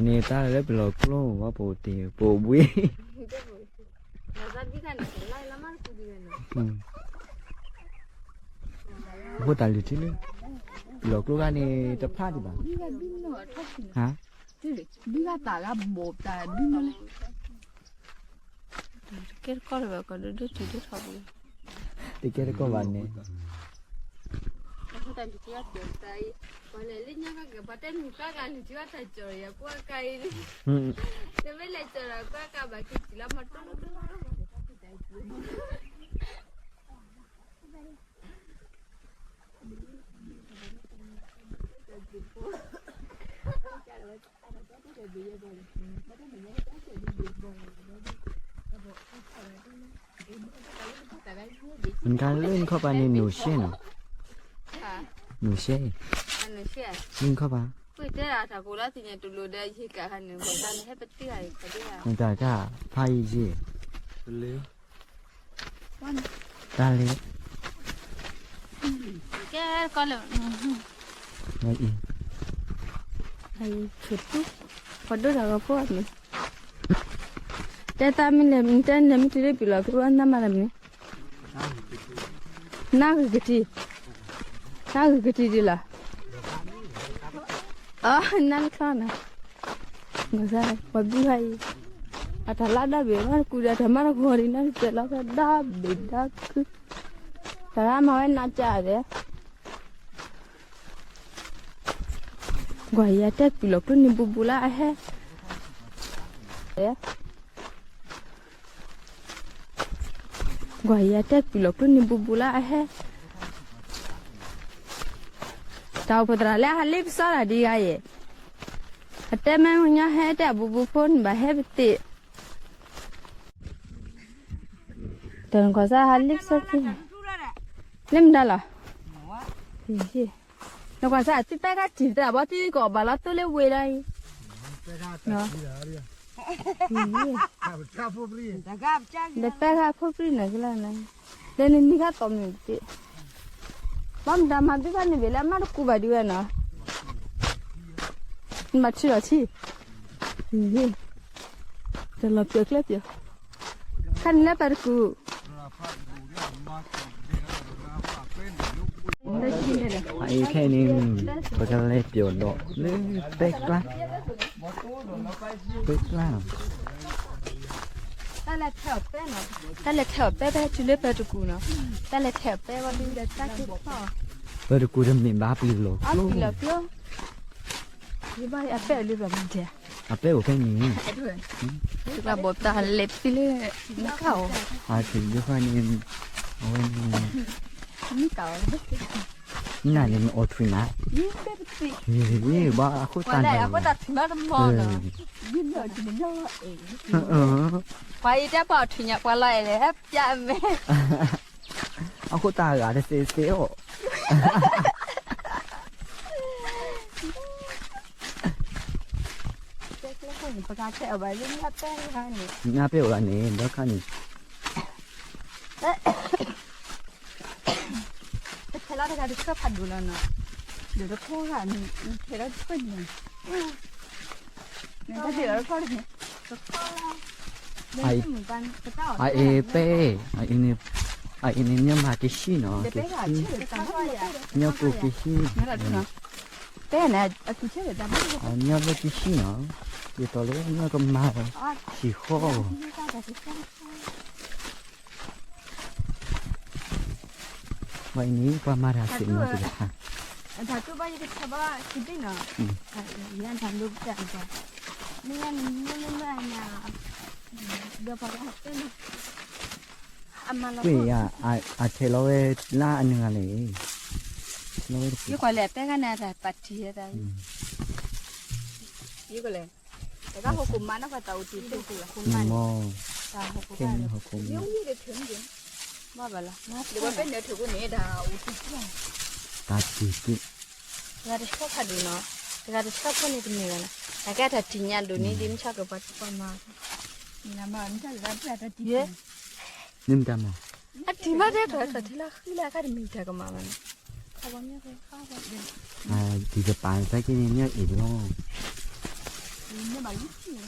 န့ၣ်တၢ်လၢပလီၤကျိၣ်ဝဲပအိၣ်တ့ၢ် ပအိၣ်ဘှံး အဃိသတးလံၤထံလၢ ပလီၤကျိၣ်ဂၤန့ၣ် တဖးဒံးဘၣ် ဟါ ဘံၣ်ဂၤတၢ်ဂၤဘိးတၢ်ဘံၣ်နီၣ်လဲၣ် တကဲတကီၢ်လၢၤဘၣ် ကီၢ်ဒိၣ်ဒိၣ်ထံးဒိၣ်ထီၣ်ပူၤ တကဲတကီၢ်ဘၣ်န့ၣ် ပှၤလဲၤလၢညါကကဲ ပှၤတဲနုာ်ကျါဂၤ နုာ်ထံဝဲတၢ်ကၠီၤယၤကွၢ်ကါအံၤန့ၣ် တမ့ၢ်လဲၤကၠီၤဒီးကွၢ်ကါဘၣ် က့ၤစံးလီၤမၤတိၢ်တိၢ်တိၢ် နကလၢနခီပၤန့ၣ် နုာ်ရှဲနီၤ, နုာ်ရှဲ, နုာ်ခီပၤ, နတၢ်တၢ်ဖးယံၤယံၤ, ကဲကီၢ်လၢ အံၤ, ပှၤဒိၣ်တၢ်ဂီၤဖိအမံၤ, တဲတၢ်မ့ၢ်လဲၣ် တဲနမ့ၢ်တုၤလၢပျံၤလီၤ ကရူၢ်နၢ်မးလၢမနုၤ, နၢ်ဂ့ၤကတံၢ်, နၢ်ဂ့ၤကတံၢ်ဒ်လီၤ, အ နၢ်တချီနၤ, ပှၤဘုဟါအံၤ, အတၢ်လၢဒီဘ့ၣ်မးတကူဒီး တၢ်မၤတဂီၤဒံး နၢ်တစဲးလီၤဖဲဒီဘ့ၣ်ဒီခု, တၢ်လၢမၤဝဲနၤကၢ်ဒဲး ကွၢ်ယၤတဲပျံၤလီၤကျိၣ်န့ၣ်ဘူးဘူးလၢအဟဲ, ကွၢ်ယၤတဲပျံၤလီၤကျိၣ်န့ၣ်ဘူးဘူးလၢအဟဲ, တၢ်အိၣ်ဖှိၣ်သရၣ်လၢအဟးလ့ပစီတၢ်ဒံးဂၤယဲၢ်, အတဲမ့ၢ်မညီဟဲတဲအဘူးဘူးဖိန့ၣ်ဘၣ်ဟဲပသ့ၣ် တၢ်နကွၢ်စၢ်ဟးလံပစီသ့, လၢမတၤလီၤ, နကွၢ်စၢ်သုပဲခါတံၢ်သရၣ်ဘီသုကီးဘၣ်လီၤသိလၢဝ့ၢ်လီၤအံၤ, ဒီးပဲခါဖိပြံန့ၣ်ကလၢ်န့ၣ်, ဒီးနနံၤခါတီၢ်မုၢ်သ့, ဘၣ်မတၤမၤသုခါန့ၣ်ဘၣ်လၢအမါတကူဘၣ်ဒံးဝဲနီၤ, နဘၣ်ထုးလီၤထံ တလီၤပျီၤကျဲပျီၤ, ခါန့ၣ်လၢပၢ်တကူ, အအံၤခဲအံၤန့ၣ် ပကလဲၤပျီၤဒီးလၢပဲကျါ, ပဲကျါနီၤ, တၢ်လဲၤထဲးအီၤပဲနီၤ, တၢ်လဲၤထဲးအီၤပဲဖဲတုၤလၢပၢ်တကူနီၤ, တၢ်လဲၤထဲးအီၤပဲဝဲဒၣ်တၢ်က့ၤဖီၣ်, ပၢ်တကူတမ့ၢ်ဘၣ်ပျံၤလီၤကျိ ပျံၤလီၤကျိ ယဘၣ်အပဲၢ်လၢပျံၤမ့ၢ်တဲ, အပဲၢ်အိၣ်ဖဲန့ၣ်, တၢ်ဘီၣ်တၢ်လဲၤဖံလၢ, နခါအီၤ, အက့ၤယိၤဃီန့ၣ်, အဝဲန့ၣ်, နၤန့ၣ်နအီၣ်ထွံၣ်နၤ, ဘၣ်အဃိတၢ်နၤ, အဃိတၢ်ထွံၣ်မးတမီၤနီၤ, ပှၤအံၤတဲပှၤအီၣ်ထွံၣ်ညါ ပှၤလီၤအဲၣ်လဲၣ် ဟဲပျးမဲာ် အဃိတၢ်ဂၤတသ့သ့အီၤ, ပကထဲးအီၤဘၣ်လၢညါပဲၢ်န့ၣ်, ညါပဲၢ်အိၣ်လီၤန့ၣ် ဒီခါန့ၣ်, တထဲးလီၤတဂၤတဆၢဖးဒိၣ်လီၤနီၤ, ဒီးတခီဂၤန့ၣ် ထဲးလီၤတဖၣ်န့ၣ်, နတၢ်ဒ့ၣ်လီၤတခီန့ၣ်, အအံၤပဲၢ်, အအံၤန့ၣ်, အအံၤန့ၣ် မ့ၢ်မၤက့ၤဟံၣ်နီၤ, က့ၤဟံၣ်, မ့ၢ်ကိးက့ၤဟံၣ်, ပဲၢ်န့ၣ်, မ့ၢ်လၢက့ၤဟံၣ်နီၤ, ဒ်သိးလၢမ့ၢ်ကမၤအီၤ, ဟံၣ်ဃီအီၤ ဝဲအံၤန့ၣ် ပှၤမၤတၢ်စ့ၢ်နီၤတကထါ, အတၢ်တူၢ်ဘၣ်ယကဆၢဘၣ်စံးဘၣ်နီၤ, ယတၢ်လိၣ်ပတၢ်အပှၤ, မ့ၢ်ညါန့ၣ်မ့ၢ်မ့ၢ်မ့ၢ်အညါ, ဒီးပှၤကဟဲတဲနီၤ, အမၤလီၤကွံာ်ယၤ, အထဲးလီၤဝဲလၢအနုၤဂၤလဲၣ်, လီၤဝဲတပူၤ, ယကွၢ်လဲၣ် အပဲၢ်ဂၤန့ၣ် အတၢ်ပာ်တံၢ်ယဲၢ်သး, ယကွၢ်လဲၣ် တဂၤဟီၣ်ခိၣ်မးနီၤ ပှၤတၢ်အိၣ်တံၢ်တံၢ်တံၢ်လီၤ ခိၣ်မးန့ၣ်, တၢ်ဟီၣ်ခိၣ်မးန့ၣ်, ဘၣ်ဘၣ်လီၤ, ဒီးပှၤပဲၢ်နၢၤထုးခိၣ်န့ၣ် တၢ်အိၣ်တံၢ်တံၢ်လီၤ, တၢ်တံၢ်တံၢ်, တဂၤတဆၢဖးဒိၣ်နီၤ, တဂၤတဆၢဖိန့ၣ်တမ့ၢ်ဘၣ်နီၤ, တၢ်ကဲတၢ်တံၢ်ညါဒိၣ်န့ၣ် ဒ်မ့ၢ်ဆၢကပှၤတပှၤမၤ, မ့ၢ်မတၤမး, အတံၢ်မးတဲ တၢ်ထံၣ်လၢဃံလၢအခါတမ့ၢ်တၢ်ကမၣ်ဘၣ်နီၤ, တံၢ်ကပၤသးက့န့ၣ် မ့ၢ်အ့ၣ်လီၤ နဘၣ်လူၢ်ထံၣ်,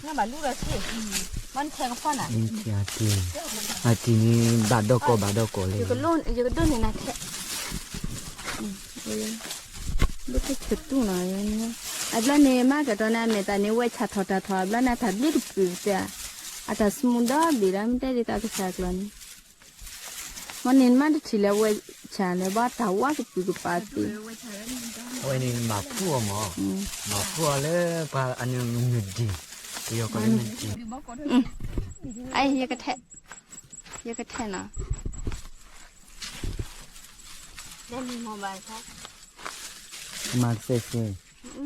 နဘၣ်လူၢ်ဒီးထံၣ်, ဘၣ်နထဲကဖီၣ်နၤ, အတံၤ, အတံၤန့ၣ် ဘၣ်ဒီၣ်ကီၢ်ဘၣ်ဒီၣ်ကီၢ်လၢ, ယကဒိၣ်န့ၢ်နၤထဲ, ဒိၣ်ထဲဆၢတူၢ်နီၤ, အဘျီန့ၣ် မ့ၢ်ကတီၤန့ၣ် အမဲာ်သးန့ၣ် ဝဲဆၣ်ထီၣ်တၢ်ထီၣ် အဘျီန့ၣ် အတၢ်ဘျ့တပျုာ်တၢ်, အတၢ်စမူဒီဘ့ၣ်ဒီး မ့ၢ်တဲဒ်သိးကစၢ်ကျီၤန့ၣ် မ့ၢ်န့ၣ်မ့ၢ်တထံၣ်လၢဝဲဆၣ်လၢၤဘၣ် တၢ်ဝါကပုာ်ကပၤသ့, အဝဲန့ၣ်မၤဖှူအီၤမး, မၤဖှူအီၤလၢပှၤအနုနုၢ်ဒံၣ်, ပယီၤကိးလၢနုၢ်ဒံၣ်, အ ယကထဲ, ယကထဲနီၤ, မၤကစဲးစဲး,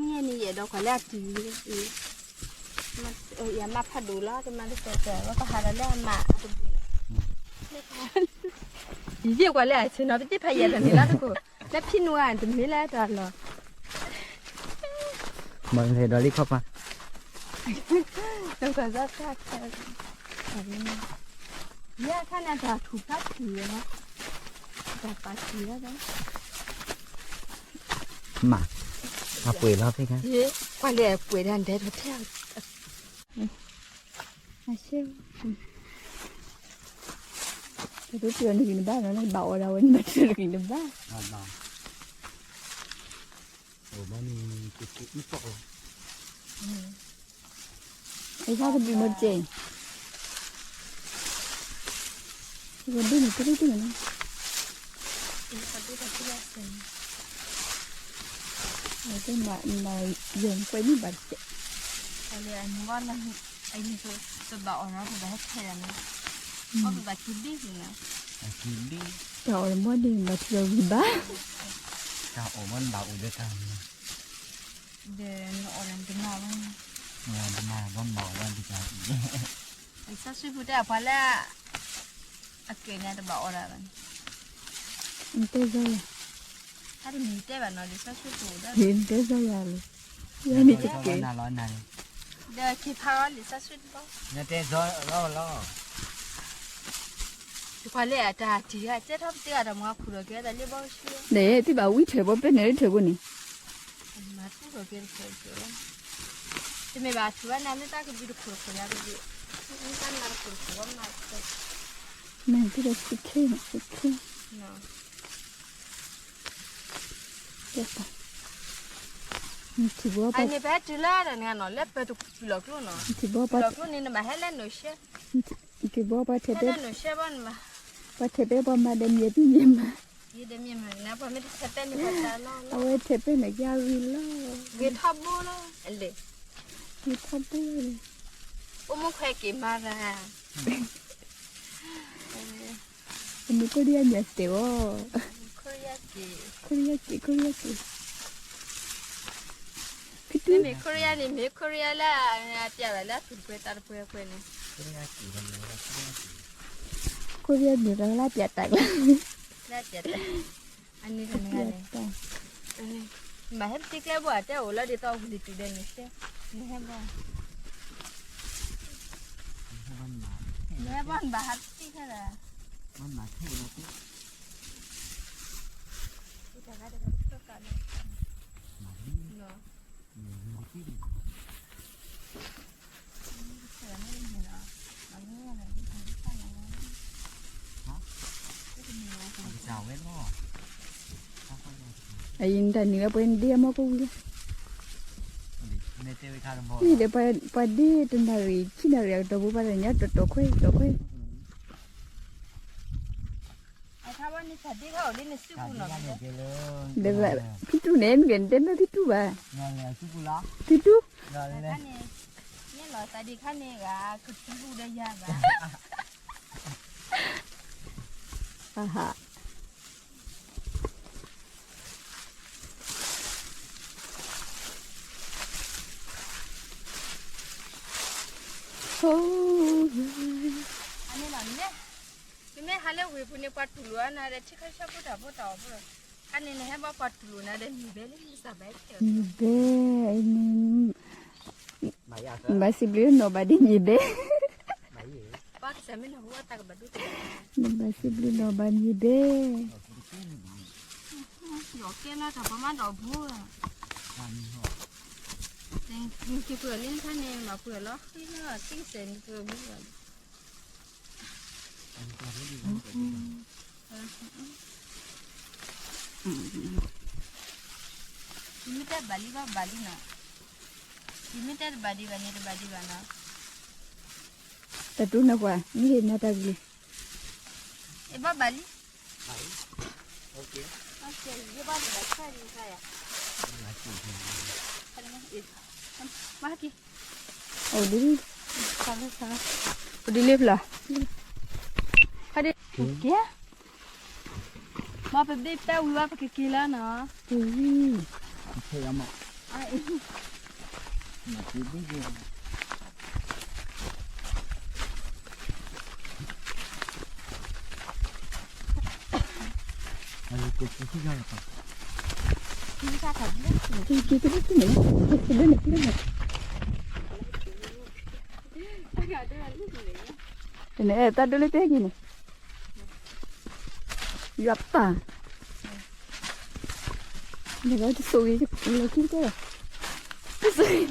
န့ၣ်ယအဲၣ်ဒိးကွၢ်လၢအတံၤ ယမၤဖးဒိၣ်လီၤ တမၤတစဲးစဲး ပကဟးဒီးလၢအမး, ယကွၢ်လၢအဆ့ၣ်နီၤ ပတ့ဖးယံာ်တမ့ၢ်လၢတခိၣ်, လၢဖံနူၤဂၤတမ့ၢ်လၢတၢ်လီၤ, မၤလဲၤဒီးလံခီပၤ, တၢ်ကစီၣ်တၢ်ခဲ, ယဲခါန့ၣ်တၢ်ထူၣ်ဖးထူၣ်လီၤ, တၢ်ပာ်ထူၣ်လီၤ, မၤ, အပှဲၤလီၤဖဲခါ, ကွၢ်လၢအပှဲၤဒၣ်ဒဲးထီၣ်ထဲ အရှဲ, တၢ်တပျီၤနဂံၢ်နဘါနီၤ နဘၣ်အီၣ်ဒၣ်ဝဲ နဘၣ်တၢ်တဂံၢ်နဘါ, အဆၣ်ကဘုးမ့ၢ်တကဲ, ကဘုးန့ၣ်ကရူၢ်ကရူၢ်န့ၣ်, တမၤယိၤကွဲမ့ၢ်ဘၣ်တကဲ, ပဘၣ်အီၣ်တဘၣ်ဟဲထဲးယၤန့ၣ်, ပဘၣ်က့ၤဘ့ၣ်န့ၣ်, တၢ်အီၣ်တဘီန့ၣ် ဘၣ်ထံၣ်လီၤဂံၢ်ဘါ, တၢ်အီၣ်ဘီန့ၣ်ဘၣ်အိၣ်ဒီးတၢ် ဒီးနအီၣ်ဒီးနတမၤဘၣ်, တမၤဘၣ်မၤအီၣ်ဘၣ်ဒ်တၢ်, လံာ်စီဆှံပူၤတဲအပှၤလၢ အကဲန့ၣ်တဘၣ်အီၣ်ဒၣ်ဘၣ်န့ၣ်, နတဲစီယၤ, တၢ်တမံၤတဲဘၣ်နီၤ လံာ်စီဆှံပူၤဒီး, နတဲစီယၤလီၤ, ယၤန့ၣ်တကဲ, ဒီးက့ၤဖးအီၤလံာ်စီဆှံတဘီ, နတဲစီလီၤလီၤ တခွါလၢအတၢ်တံၢ်ဂၤ ကဲထီၣ်ပတဲဂၤတၢ်မၤခူၣ်ထီၣ်ကဲတၢ်လၢဘီဆူ, န့ၣ် တဘၣ်ဝံထၢၣ်ဘီပဲန့ၣ်လၢထၢၣ်ဘိန့ၣ်, မၤထူၣ်ထီၣ်ကဲတဖျၢၣ်တဖျၢၣ်, တမ့ၢ်ဘၣ်ထူၣ်ဘၣ်နၤ မ့ၢ်တၢ်ကဘုးတခိၣ်တခိၣ်ညါတဘုး, မ့ၢ်တၢ်နၤတခိၣ်တခိၣ်ဘၣ်မၤ, မ့ၢ်တၢ်တခိၣ်ခဲန့ၣ်တခိၣ်ခဲ ထံၣ်ဘီပှၤ, အန့ၣ်ပဟဲတုၤလၢတၢ်နၤနီၤ လၢပတုၤလီၤကျိနီၤ, ထံၣ်ဘီပှၤ, တုၤလီၤကျိန့ၣ် နဘၣ်ဟဲလၢနိၣ်ရှဲ, ထံၣ်ဘီပှၤထဲးပဲ, ဟဲလၢနိၣ်ရှဲဘီနဘၣ်, ပှၤထဲးပဲပှၤမၤဒီးမ့ၢ်သ့မ့ၢ်မၤ, ယဒီးမ့ၢ်မၤန့ၣ် ပှၤမ့ၢ်တထဲးပဲန့ၣ်ပှၤတၢ်လီၤ, အဝဲထဲးပဲန့ၣ်ကဂ့ၤလီၤ, ဂ့ၤထီဘိလီၤ, အလဲၣ်, ဂ့ၤထီဘိလီၤ, အိၣ်မူခွဲက့ၤမၤသး အမ့ၢ်ခိရံယါမ့ၢ်တဲအီၤ, ခိရံယါက့ၤ, ခိရံယါက့ၤ, ဖံတူ, မ့မ့ၢ်ခိရံယါန့ၣ် မ့ၢ်ခိရံယါလၢအပျဲၢ်ဘၣ်လၢအသူၣ်တပှဲၤသးတပှဲၤအပှဲၤန့ၣ်, ခိရံယါမ့ၢ်တၢ်လၢအပျဲၢ်တၢ်ကျါ, လၢအပျဲၢ်တၢ် အန့ၣ်တန့ၣ်, ဘၣ်ဟဲပတံၤကျဲဘိၣ် အတဲအိၣ်လီၤဒ်သိးဝံၤလံၤတုၤဒီးန့ၣ်တဲ, နဟဲဘီ, နဟဲဘီနဘၣ်ဟးပတံၤခဲလၢာ်, တၢ်ဂၤတဂၤတကၢၢ်ကၢၢ်လီၤ, အံၤနတၢ်နံၤလၢပှဲၤနဒ့အမီၢ်ကဝံၤလီၤ, အံၤဒီးပှၤဒ့တနၣ်ရံၣ် ခံနၣ်ရံၣ်အကတီၢ်ပူၤ ပှၤတညါတီတီခွဲတီခွဲ, ဒီးဖံတူၢ်န့ၣ် မ့ၢ်ကနတဲမ့ၢ်ဖံတူၢ်ဘၣ်, ဖံတူၢ်, အဟး မ့မ့ၢ်ဟးလၢဝ့ၢ်ပူၤန့ၣ် ပှၤတူၢ်လိာ်အါနၤဒီး ထံခါဆၢဖိတၢ်ဖိတၢ်အီၣ်ဖိဒီး ခါန့ၣ်နဟဲဘၣ်ပှၤတူၢ်လိာ်နၤဒီး မံၤဘဲလၢနစၢ်ဘၣ်ကဲ, မံၤဘဲ, ဘၣ်စံးဘျုးနီၢ်ဘၣ်ဒ်မံၤဘဲ, နဘၣ်စံးဘျုးနီၢ်ဘၣ်မံၤဘဲ, ယီၤကဲလၢတၢ်ပှၤမၤဒီးဘိ, တၢ်မံၤဟီၣ်, နက့ၤပှဲၤလၢနခါန့ၣ် မၤပှဲၤလီၤဃံလီၤ တံၢ်စဲးနကဘုဘၣ်လံ. ယမ့ၢ်တဲဘၣ်လံဘၣ်ဘၣ်လံနီၤ, ယမ့ၢ်တဲတဘၣ်ဒံးဘၣ်န့ၣ် တဘၣ်ဒံးဘၣ်နီၤ, တၢ်ဒိနၢ်ပှၤ မ့ၢ်ဟ့ၣ်နၤတၢ်ဂ့ၤ, အဘၣ်ဘၣ်လံ. အိၣ်ဒ်လံဖျါ, ကဲ, မ့ၢ်ပဘ့ၣ်ပတၢ်ဝံၤဝဲ ပကက့ၤလီၤနီၤ, တၢ်ဒိလၢတဲက့ၤန့ၣ်, ယွၤပၢ်, နကတဆိၣ်ဂ့ၤ, လီၤခံကတၢၢ်, တဆိၣ်ဂ့ၤ,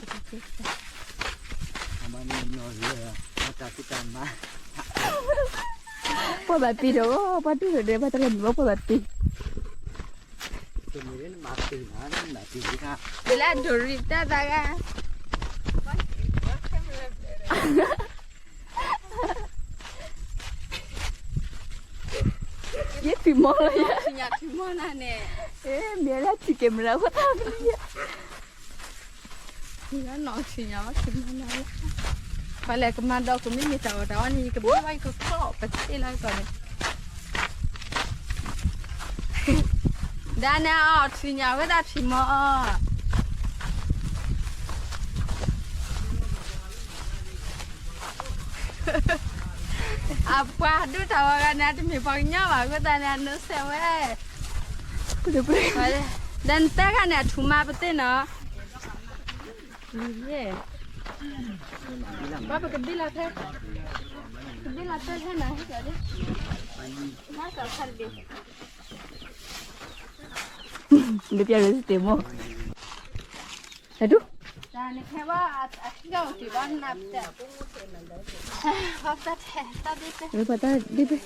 ပှၤဘၣ်ပ့ၤဒီး ပှၤဒိၣ်ဒီး ပှၤတလၢမုၢ်ဘၣ် ပှၤဘၣ်ပ့ၤ, တလၢဒိးရံးတၢ်သးဂၤ ယထံၣ်မီၢ်လီၤယၤ, ထံၣ်မီၢ်နၤန့ၣ်, မ့ၢ်လၢထံၣ်ကဲမရၤဝဲတၢ်လီၤယၤ, ထံၣ်ညါဘၣ်ထံၣ်မီၢ်နၤလီၤ, ပှၤလဲၤကမၤဒီးကမ့ၢ်မ့ၢ်တၢ်အီၣ်တၢ်အီန့ၣ် ယကဘၣ်ဘၣ်ယကကျီၢ်ပသ့လီၤကီးန့ၣ် ဒၣ်န့ၣ်အီၤ ထံၣ်ညါဝဲဒၣ်ထံၣ်မီၢ်အီၤ, အပှၤဒိၣ်တၢ်ဝဲဂၤန့ၣ် တမ့ၢ်ပှၤကညီဘၣ် အဃိသတးန့ၣ် အနိးစဲးဝဲ, ဒီးနတဲခါန့ၣ် အထူၣ်မၤပသ့နီၤ, ဘၣ်ပကဘံၣ်လီၤဖဲ, ကဘံၣ်လီၤဖဲဟဲနၤဟဲကီးလံ, မၤစၢ်ခါတဘ့ၣ် ဒုးပြရစတ့မ့ၢ်, ဟဲဒူ, တၢ်နခဲဘၣ်အထံကအိၣ်တံၢ်ဘၣ်နၢ်ပတဲ, ဘၣ်ပတၢ်ထဲတၢ်ဒ့ပဲ, ပတၢ်ဒ့ပဲ,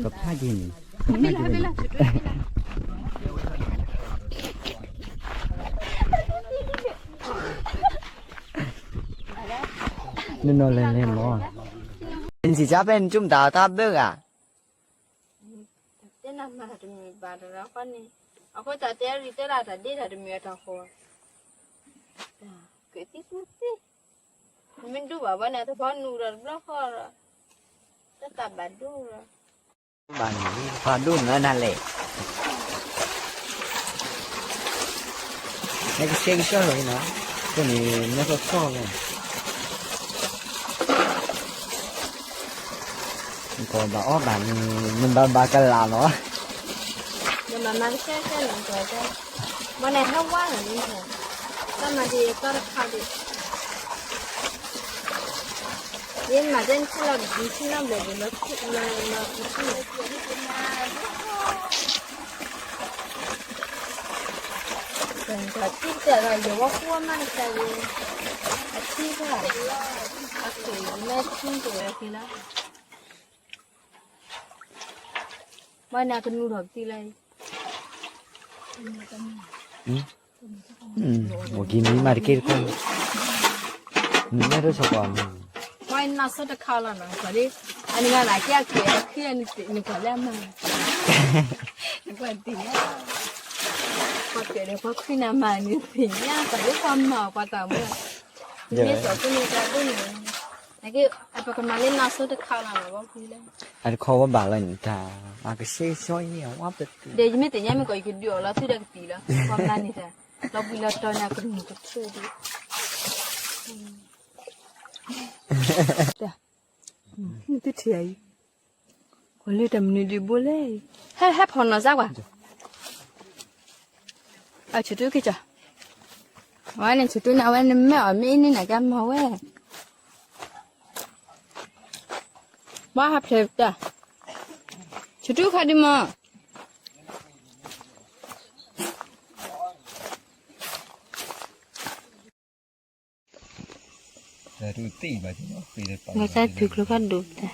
ကဖးက့ၤန့ၣ်, ဟဲဘ့ၣ်လီၤ ဟဲဘ့ၣ်လီၤ နနီၤလဲၤလဲၤမီၢ်, နစံးကါဖဲနကၠူၢ်မတၤတၢ်ဘၢဂၤ, တဲနၤမၤတၢ်တမံၤဘၣ်တရၢ်ဃီန့ၣ်, အဃိသတးတဲရံၣ်တဲလၢတၢ်ဒ့တၢ်တမံၤအတၢ်ဃီ, ကသံၣ်သူသ့, မ့ၢ်ဒူၣ်ဘၣ်ဝဲန့ၣ် တဖီနူၤဒီးတဘျီဃီဒီး, တၢ်သးဘၣ်ဒိဒီး ဘၣ်န့ၣ် ဖးဒိၣ်နၤနၤလဲၣ်, နကဆှဲကဆှီလီၤအံၤနီၤ, အဃိန့ၣ် နကဆှီလီၤ, နကဘၣ်အီၣ်ဘၣ်န့ၣ် နဘၣ်ဘၣ်ကလးလီၤ, နဘၣ်မၤကဆှဲကဆှီလီၤ, မ့ၢ်န့ၣ်ဟဲဝါလီၤန့ၣ်, တၢ်မၤဒ်အံၤ ကီတခါဒံး ယမၤတဲနထံၣ်လီၤ နထံၣ်လီၤဘျဲၣ်ဘျဲၣ်လီၤ, လီၤ, တၢ်တံၢ်တဲလီၤ ယဝဲကွၢ်မးတၢ်ဂ့ၤ, အထံၣ်ဘၣ်, အက့ၤမ့ၢ်ထံၣ်က့ၤဝဲက့ၤလီၤ, ဘၣ်န့ၣ်ကနူၤထီၣ်ပသံလီၤ အိၣ်က့ၤမံမးတက့ၢ်တခီ, မ့ၢ်မဲထီၣ်ဆီကွၢ်မး, ဝဲနၢ်စိတခါလီၤနီၤ, ကွၢ်လံ, အန့ၣ်ဂၤလၢကဲအကဲအခံ နကွၢ်လၢအမၤ, နကွၢ်တ့ၢ်ညါ, ကွၢ်ကဲဒီးကွၢ်ခွံနၤမၤန့ၣ်သ့ၣ်ညါ, ကွၢ်လၢကွၢ်မၤကွၢ်တၢ်မူ, ယမ့ၢ်စီၤကိၣ်န့ၣ်တၢ်ဒိၣ်န့ၣ်, အကဲ, ပကမၤလၢနၢ်စိတခါလီၤနီၤ, ဘီၣ်ဖုလၢ အတခီဝဲဘၣ်လီၤန့ၣ်တၢ်, အကဆှဲကဆှီအံၤ အဝဲပသ့ၣ်, ဒီးယမ့ၢ်သ့ၣ်ညါမ့ၢ်ကီး ယကဒုးအီၤလီၤသုဒီးကသံၣ်လီၤ, ပှၤမၤန့ၣ်တၢ်, လီၤဘှံးလီၤတီၤန့ၣ် အကနူၤကထူၣ်ဒံး, သုထံၣ်အံၤ, ကီၤလၢတၢ်မနုၤဒံးဘိလဲၣ်, ဟဲ ဟဲဖီၣ်နီၢ်စါကွၢ်, အဆိတူၢ်က့ၤကီး, အဝဲန့ၣ်ဆိတူၢ်န့ၣ် အဝဲန့ၣ်မ့ၢ်အီၤမ့ၢ်အံၤန့ၣ် နကမၤဝဲ ဘၣ်ဟးဖျဲးတၢ်, ဆိတူၢ်ခါဒုးမး, ဂီၤသးဖုးကျိခါဒိၣ်တၢ်,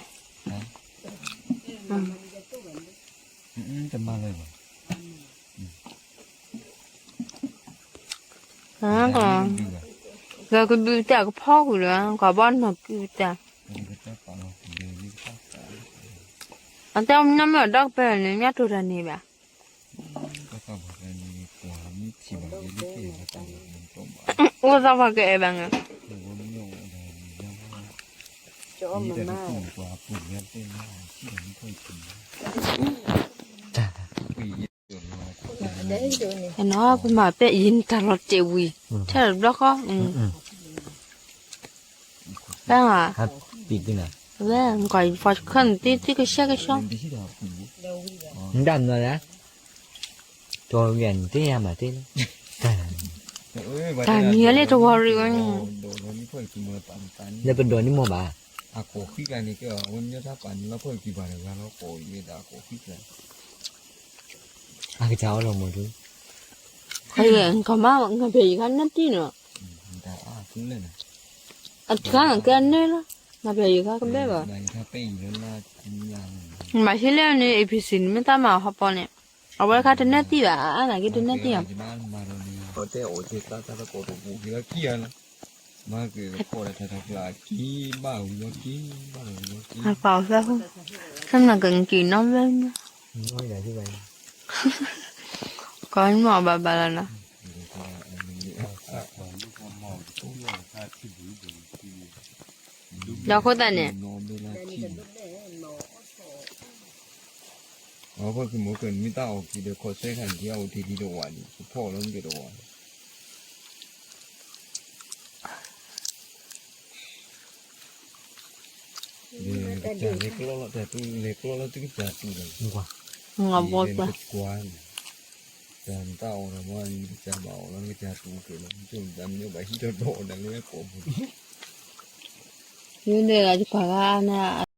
ဂၤကဒုးတၢ်ကဖီကွံာ်လၢၤ ကွၢ်ဘီနီၢ်ကုတၢ်, အတဲအီၤမ့ၢ်နီၢ်မ့ၢ်အဒီကပၢၢ်န့ၣ် ညါတိၢ်တၢ်န့ၣ်ဘၣ်, အိၣ်သးပှၤကအဲၣ်ဘၣ်ငါ, နီၤ ပမၤပဲာ်ယံၤနတၢ်လီၤတဲာ်ဝံၤ ထဲတဘျီဃီ, ဝဲ, ဝဲ, ကွၢ်ယဖီၣ်ခၢၣ်နတ့သ့ကဆှဲကဆှီ, နတၢ်မၤလဲၣ်, ကၠီဂၤနတ့ယၤမၤတ့လီၤ, တၢ်မံၤလၢတဝီရံဝဲ, လၢပဒိးန့ၢ်မီၢ်ဘၣ်, အကိးဃံကျါန့ၣ်ကဲ ဝဲမ့ၢ်တၢ်ပာ်န့ၣ်လီၤဖၢၣ်ကံဘၣ်တဂၤလီၤကိးအံၤမ့ၢ်တၢ်အကိးဃံကျါ အကစၢ်အီၣ်လီၤမီၢ်ဒုး, ကမၤ ငါပျဲယခါနၢတံၢ်နီၤ, အထါနကဲန့ၣ်လီၤ, ငါပျဲယခါကဘဲဘၣ်, မၤဟံးလၢန့ၣ် A P C န့ၣ် မ့ၢ်တၢ်မၤဟီၣ်ပီန့ၣ်, အဝဲခါတနၢတံၢ်ဘၣ် အါနာ်က့တနၢတံၢ်ဘၣ် မၤက့ၤခီၣ်ဒီးထးထးကျါက့ၤဘၣ်ဝံၤလီၤက့ၤဘၣ်လီၤဝံၤလီၤက့ၤ, အပာ်အီၤသၢဖု, သၢမနၤကနက့ၤနီၣ်ဝဲ, ကီမီၢ်ဘၣ်ဘၣ်လီၤနီၤ, ဒီးဃိသတးန့ၣ် အဖီခိၣ်မ့ၢ်ကနမ့ၢ်တၢ်အီၣ်က့ၤဒီးခီၣ်စဲခါန့ၣ် ဒ်အအိၣ်တ့ၢ်ဒံးတဝာ်န့ၣ် ကဖီၣ်လီၤမ့ၢ်က့ၤတဝာ်, လဲၤကျီလီၤတၢ်တူၢ်လဲၤကျီလီၤတကစၢ်တူၢ်ဒီး, ကွၢ်, တၢ်နတၢ်အီၣ်ဒီး နကစၢ်ဘၣ်အီၣ်လီၤနကစၢ်တူၢ်က့ၤလီၤ မ့ၢ်တၢ်မ့ၢ်ဘၣ်ဟံးထီၣ်ဒီးအီၣ်ဒၣ်လၢကိာ်ပူၤ, ယုၢ်ဒၣ်လၢယပှၤဂၤန့ၣ်